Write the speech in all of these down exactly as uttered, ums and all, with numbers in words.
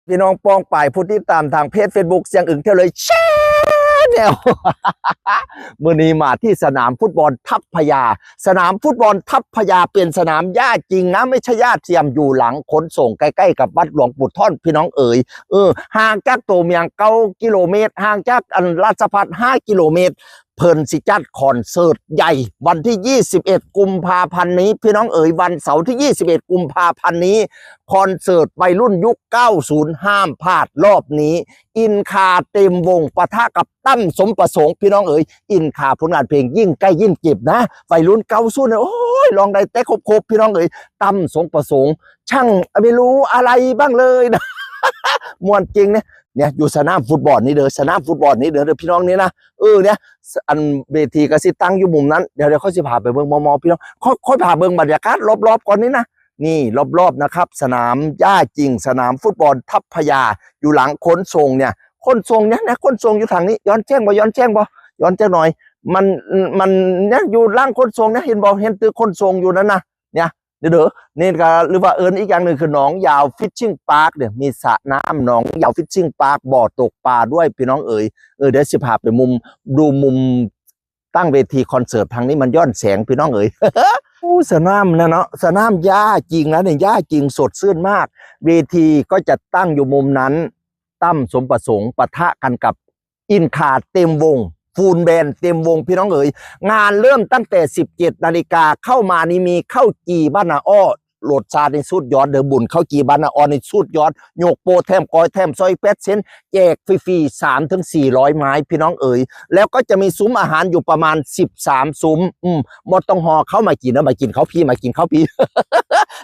พี่น้องปองปายผู้ติดตามทางเพจ Facebook เสียงอึ่งเที่ยวเลย Channel มื้อนี้มาที่สนามฟุตบอลทัพพญา สนามฟุตบอลทัพพญาเป็นสนามหญ้าจริงนะ ไม่ใช่หญ้าเทียม อยู่หลังขนส่งใกล้ๆกับวัดหลวงปู่ท่อนพี่น้องเอ๋ย เออ ห่างจากตัวเมืองเก้ากิโลเมตร ห่างจากอันราชภัฏห้ากิโลเมตร เพิ่นสิจัดคอนเสิร์ตใหญ่วันที่ยี่สิบเอ็ดกุมภาพันธ์นี้ พี่น้องเอ๋ย วันเสาร์ที่ยี่สิบเอ็ดกุมภาพันธ์นี้ คอนเสิร์ตวัยรุ่นยุคเก้าศูนย์ ห้ามพลาดรอบนี้ อินคาเต็มวงปะทะกับตั้มสมประสงค์ พี่น้องเอ๋ย อินคาผลงานเพลงยิ่งใกล้ยิ่งเจ็บนะ วัยรุ่นเก้าศูนย์เนี่ย โอ้ย ร้องได้แต่ครบๆ พี่น้องเอ๋ย ตั้มสมประสงค์ ช่างไม่รู้อะไรบ้างเลยนะ ม่วนจริงเนี่ย เนี่ย อยู่สนามฟุตบอลนี่เด้อ สนามฟุตบอลนี่เด้อ เด้อพี่น้องนี่นะ เออ เนี่ย อันเวทีก็สิตั้งอยู่มุมนั้น เดี๋ยว เดี๋ยวค่อยสิพาไปเบิ่งมอมอพี่น้อง ค่อย ค่อยพาเบิ่งบรรยากาศรอบๆก่อนนี่นะ นี่รอบๆนะครับ สนามหญ้าจริง สนามฟุตบอลทัพพญา อยู่หลังขนส่งเนี่ย ขนส่งเนี่ยนะ ขนส่งอยู่ทางนี้ ย้อนแจ้งบ่ ย้อนแจ้งบ่ ย้อนแจ้งหน่อย มัน มันเนี่ย อยู่หลังขนส่งเนี่ย เห็นบ่ เห็นตึกขนส่งอยู่นั่นนะ เนี่ย เด้อ นี่ก็ หรือว่าเอิ้นอีกอย่างหนึ่งคือหนองยาว Fishing Park เนี่ย มีสระน้ำหนองยาว Fishing Park บ่อตกปลาด้วยพี่น้องเอ๋ย เออ เดี๋ยวสิพาไปมุม ดูมุมตั้งเวทีคอนเสิร์ตทางนี้มันย้อนแสงพี่น้องเอ๋ย อู้ สนามนะเนาะ สนามหญ้าจริงนะเนี่ย หญ้าจริงสดชื่นมาก เวทีก็จะตั้งอยู่มุมนั้น ตั้มสมประสงค์ปะทะกันกับอินคาเต็มวง Full Band เต็มวงพี่น้องเอ๋ย งานเริ่มตั้งแต่สิบเจ็ดนาฬิกา เข้ามานี่มีข้าวจี่บ้านนาอ้อ รสชาตินี่สุดยอดเด้อ บุญข้าวจี่บ้านนาอ้อนี่สุดยอด ยกโปแถมกอยแถมซอยแปดเซน แจกฟรีๆ สามถึงสี่ร้อยไม้พี่น้องเอ๋ย แล้วก็จะมีซุ้มอาหารอยู่ประมาณสิบสาม ซุ้ม อืม บ่ต้องห่อเข้ามากินนะ มากินข้าวพี่ มากินข้าวพี่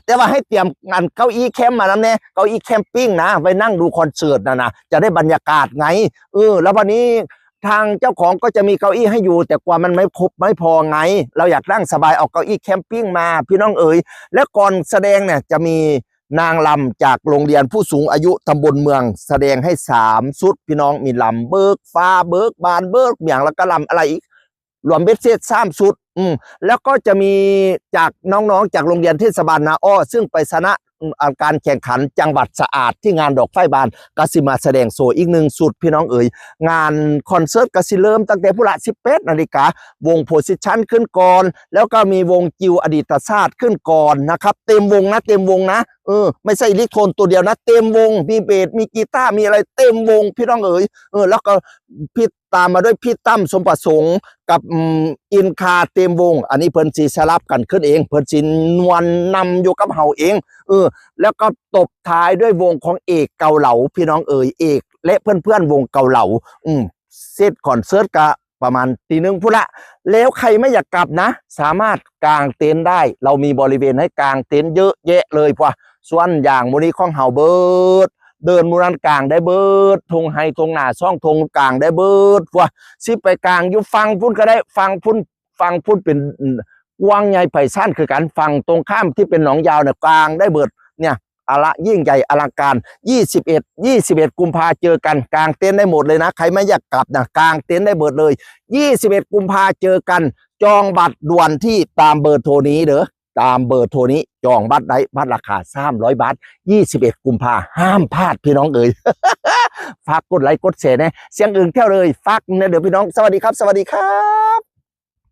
แต่ว่าให้เตรียมอันเก้าอี้แคมมาน้ำแน่ เก้าอี้แคมปิ้งนะ ไว้นั่งดูคอนเสิร์ตนะนะ จะได้บรรยากาศไง เออ แล้ววันนี้ทางเจ้าของก็จะมีเก้าอี้ให้อยู่ แต่กลัวมันไม่ครบไม่พอไง เราอยากนั่งสบาย เอาเก้าอี้แคมปิ้งมา พี่น้องเอ๋ย และก่อนแสดงเนี่ยจะมีนางรำจากโรงเรียนผู้สูงอายุตำบลเมือง แสดงให้สามชุดพี่น้อง มีรำเบิกฟ้า เบิกบาน เบิกหยัง แล้วก็รำอะไรอีก รวมเบ็ดเสร็จสามชุด อืม แล้วก็จะมีจากน้องๆจากโรงเรียนเทศบาลนาอ้อ ซึ่งไปชนะ อืม อ่า การแข่งขันจังหวัดสะอาดที่งานดอกไฟบาน ก็สิมาแสดงโชว์อีกหนึ่งชุดพี่น้องเอ๋ย งานคอนเสิร์ตก็สิเริ่มตั้งแต่พุ้นละสิบแปดนาฬิกา วง Position ขึ้นก่อน แล้วก็มีวงจิวอดีตชาติขึ้นก่อนนะครับ เต็มวงนะ เต็มวงนะ เออ ไม่ใช่อิเล็กโทรนตัวเดียวนะ เต็มวง มีเบส มีกีตาร์ มีอะไรเต็มวงพี่น้องเอ๋ย เออ แล้วก็พี่ ตามมาด้วยพี่ตั้มสมประสงค์กับ อืม อินคาเต็มวง อันนี้เพิ่นสิสลับกันขึ้นเอง เพิ่นสินวลนำอยู่กับเฮาเอง เออ แล้วก็ตบท้ายด้วยวงของเอกเกาเหลา พี่น้องเอ๋ย เอกและเพื่อนๆวงเกาเหลา อืม เสร็จคอนเสิร์ตก็ประมาณตีหนึ่งพุ้นละ แล้วใครไม่อยากกลับนะ สามารถกางเต็นท์ได้ เรามีบริเวณให้กางเต็นท์เยอะแยะเลย พวกส่วนอย่างหมู่นี้ของเฮาเบิด เดินหมู่นั้นกางได้เบิด ท่งไฮ่ท่งนาซ่องท่งกางได้เบิด พวกสิไปกางอยู่ฝั่งพุ้นก็ได้ ฝั่งพุ้น ฝั่งพุ้นเป็น อืม กว้างใหญ่ไพศาลคือกัน ฝั่งตรงข้ามที่เป็นหนองยาวเนี่ยกางได้เบิด เนี่ย เอาละ ยิ่งใหญ่อลังการ ยี่สิบเอ็ด ยี่สิบเอ็ดกุมภาเจอกัน กางเต็นท์ได้หมดเลยนะ ใครไม่อยากกลับนะ กางเต็นท์ได้เบิดเลย ยี่สิบเอ็ดกุมภาเจอกัน จองบัตรด่วนที่ตามเบอร์โทรนี้เด้อ ตามเบอร์โทรนี้ จองบัตรได้ บัตรราคาสามร้อยบาท ยี่สิบเอ็ดกุมภา ห้ามพลาดพี่น้องเอ๋ย ฝากกดไลค์กดแชร์แน่ เสียงอึ่งเที่ยวเลย ฝากเนี่ยเด้อพี่น้อง สวัสดีครับ สวัสดีครับ